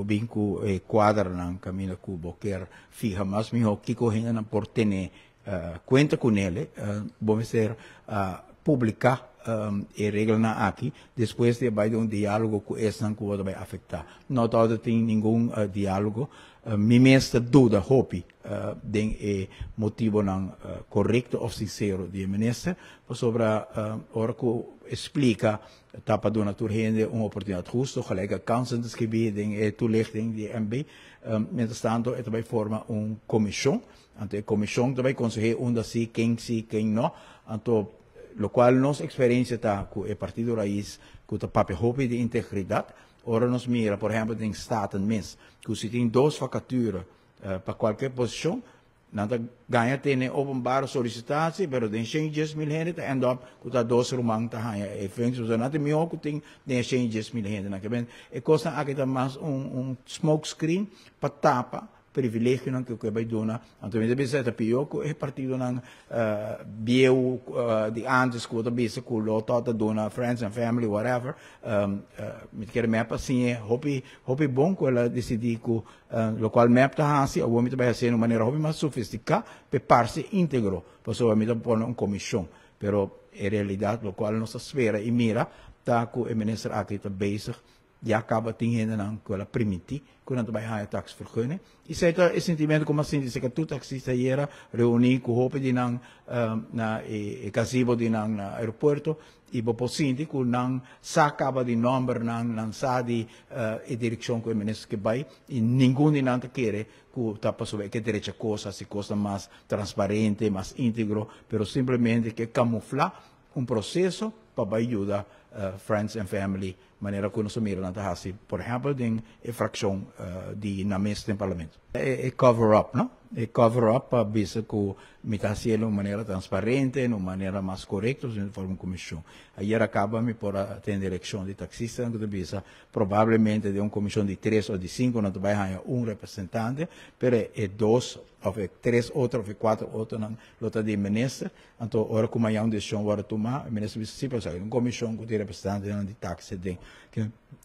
Bo bin ku e kuadranan kaminda ku bo kier fiha mas mihó kiko hendenan por tene kuenta kunele. Bo mester publiká e reglanan aki despues di a bai den un diálogo ku esnan ku bo ta bai afektá. No ta tin ningun diálogo. Mi mes ta duda hopi den e motibonan korekto òf sinsero di e minister, pasobra ora ku e splika ta pa duna tur hende un oportunidat husto, gelijke kansen ta skibí den e toelichting di e MB. Mientrastanto e ta bai forma un komishon, anto e komishon ta bai konseh'é unda si, ken si, ken no. Anto lokual nos eksperensia ta ku e partido Raiz ku ta papia hopi di integridat, ora nos mira por ehèmpel den Staten mes ku si tin dos vakatura pa kualke posishon, nan ta gaña tene openbare solisitatie, pero den 110.000 hende ta end up ku ta dos ruman ta haña e functie. So nan ta mihó ku tin den e 110.000 hendenan. Ke men e kosnan aki ta mas un smoke screen pa tapa privilegionan ku ke bai duna. Anto mi ta bisa e ta pió ku e partidonan bieu di antes ku bo ta bisa ku lo ta duna friends and family, whatever. Mi ta kere MEP a siñ'é hopi hopi bon ku el a disidí ku lokual MEP ta hasi awor mi ta bai hasié na un manera hopi mas sofistiká pa e parse íntegro, pasobra mi ta pone un komishon. Pero e realidat lokual nos ta spera i mira ta ku e minister aki ta bezig. Ya kaba tin hendenan ku el a primintí ku nan ta bai haña taxvergunning. I esei ta e sintimentu ku mi a sinti esei ku tur taxista ayera reuní ku hopi di nan na e gazebo di nan na aeropuerto i bo por sinti ku nan sa kaba di nòmbernan, nan sa di e direkshon ku e minister ke bai i ningun di nan ta kere ku ta pasobra e ke drecha kos, hasi kosnan mas transparente, mas íntegro, pero simplemente ke kamuflá un proseso pa bai yuda friends and family manera ku nos a mira nan ta hasi por ehèmpel den e frakshon di nan mes den parlamento. E cover up no, e cover up pa bisa ku mi ta hasiel na un manera transparente, na un manera mas korekto si mi forma un komishon. Ayer a kaba mi por a tende reakshon di taksistanan ku ta bisa probablemente den un komishon di tres òf di sinku nan ta bai haña un representante, pero e dos òf e tres otro òf e kuater otronan lo ta di minister. Anto ora ku mañan un desishon wòrdu tumá, e minister bisa, si, pero esaki ta un komishon ku tin representantenan di taksi aden.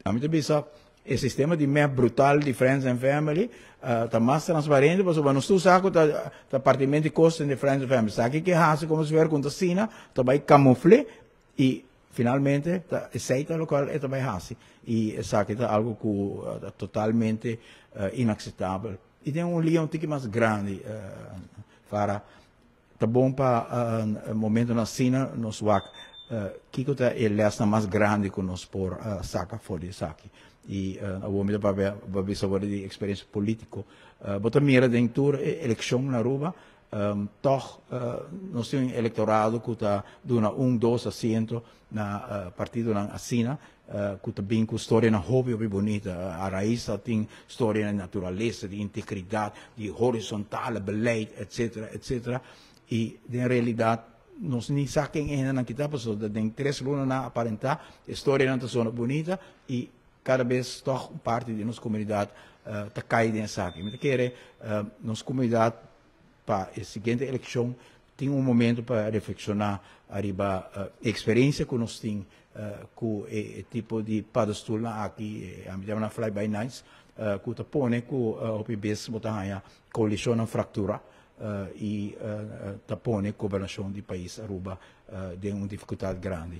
Ami ta bisa, e sistema di mep brutal di friends and family ta mas transparente pasobra nos tur sa ku ta ta partimento di kos den friends and family. Esaki ke hasi komo si fuera ku ta asina, ta bai kamufl'é i finalmente ta esei ta lokual e ta bai hasi. I esaki ta algu ku ta totalmente inakseptabel. I den un lia un tiki mas grandi, Farah. Ta bon pa momentonan asina nos wak kiko ta e lesnan mas grandi ku nos por saka for di esaki. I awor mi ta papia bo a bisa awor di eksperensia polítiko. Bo ta mira den tur e elekshon na Aruba tòg nos tin un elektorado ku ta duna un, dos asiento na partidonan asina ku ta bin ku storianan hopi hopi bunita. A rais ta tin storianan di naturalesa, di integridat, di horizontale beleid, etcetera, etcetera. I den realidat nos ni sa ken e hendenan kita pasobra den tres luna nan a aparentá e storianan ta sona bunita i kada bes tòg un parti di nos komunidat ta kai den esaki. Mi ta kere nos komunidat pa e siguiente elekshon tin un momento pa reflekshoná ariba e eksperensia ku nos tin ku e tipo di paddenstoelnan aki, ami ta yama nan fly by nights, ku ta pone ku hopi bes bo ta haña koalishonnan frakturá i ta pone gobernashon di pais Aruba den un difikultat grandi.